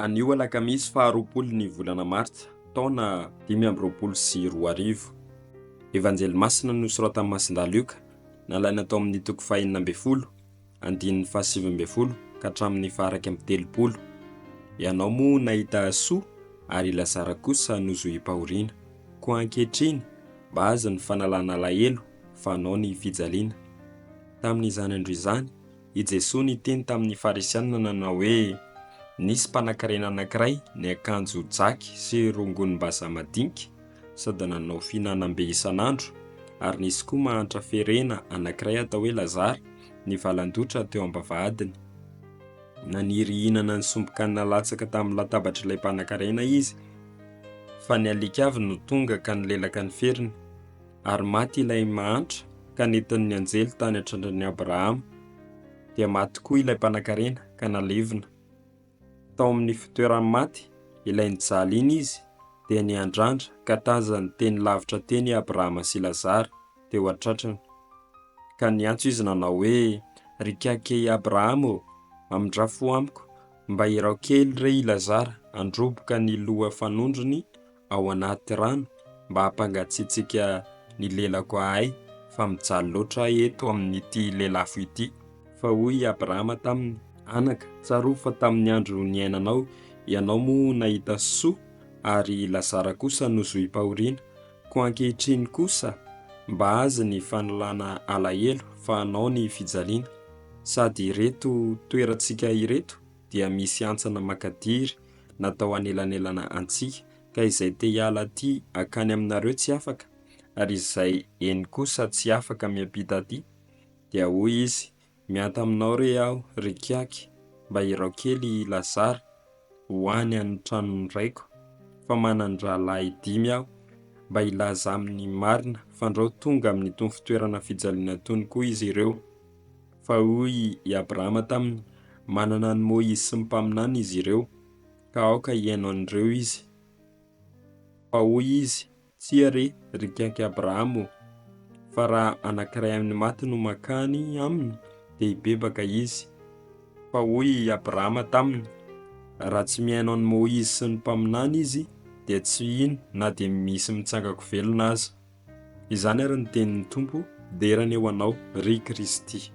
Anio alakamisy faha 20 ny volana martsa taona 2025. Evanjely masina nosoratan'i Masindahy Lioka, nalaina tao amin'ny toko faha 16, andininy faha 19 ka hatramin'ny faha 31. Ianao moa nahita soa ary i Lazara kosa nozohim-pahoriana. Koa ankehitriny, mba azy ny fanalana alahelo fa anao ny fijaliana. Tamin'izany andro izany, I Jesoa niteny tamin'ny Farisianina nanao hoe, Nisy mpanankarena anankiray niakanjo jaky sy rongonim-bazaha madinika sady nanao fihinanam-be isan'andro, ary nisy koa mahantra ferena anankiray atao hoe Lazara nivalan-dotra teo am-bavahadiny. Naniry hihinana ny sombin-kanina latsaka tamin'ny latabatr'ilay mpanankarena izy, fa ny alika avy no tonga ka nilelaka ny feriny. Ary maty ilay mahantra ka nentin'ny anjely tany an-trandran'i Abrahama. Dia maty koa ilay mpanankarena ka nalevina. Tao amin'ny fitoeran'ny maty, ilay nijaly iny izy, dia niandrandra ka tazany teny lavitra teny i Abrahama sy Lazara teo an-tratrany. Ka niantso izy nanao hoe, Ry kiake'i Abrahama ô, mamindrà fo amiko, mba iraho kely re i Lazara handroboka ny loha fanondrony ao anaty rano mba hampangatsiatsiaka ny lelako ahay fa mijaly loatra aho eto amin'ity lelafo ity. Fa hoy i Abrahama taminy, Anaka, tsarovy fa tamin'ny andro niainanao, ianao moa nahita soa, ary i Lazara kosa nozohim-pahoriana. Koa ankehitriny kosa, mba azy ny fanalana alahelo fa anao ny fijaliana. Sady ireto toerantsika ireto dia misy hantsana makadiry natao hanelanelana antsika, ka izay te hiala aty hakany aminareo tsy afaka, ary izay eny kosa tsy afaka miampita aty. Dia hoy izy, Mianta aminao re aho, ry kiaky, mba irao kely i Lazara ho any an tranon'ny raiko, fa manan-drahalahy dimy aho, mba hilaza aminy ny marina, fandrao tonga amin'itony fitoerana fijaliana itony koa izy ireo. Fa hoy i Abrahama taminy, Manana an'i Môizy sy ny mpaminany izy ireo, ka aoka hihaino an'ireo izy. Fa hoy izy, Tsia re, ry kianky Abrahama ô! Fa raha anankiray amin'ny maty no mankany aminy, dia hibebaka izy. Fa hoy i Abrahama taminy, Raha tsy mihaino an'i Môizy sy ny mpaminany izy, dia tsy hino na dia misy mitsangan-ko velona aza. Izany ary ny tenin'ny Tompo, dera anie ho Anao, ry Kristy.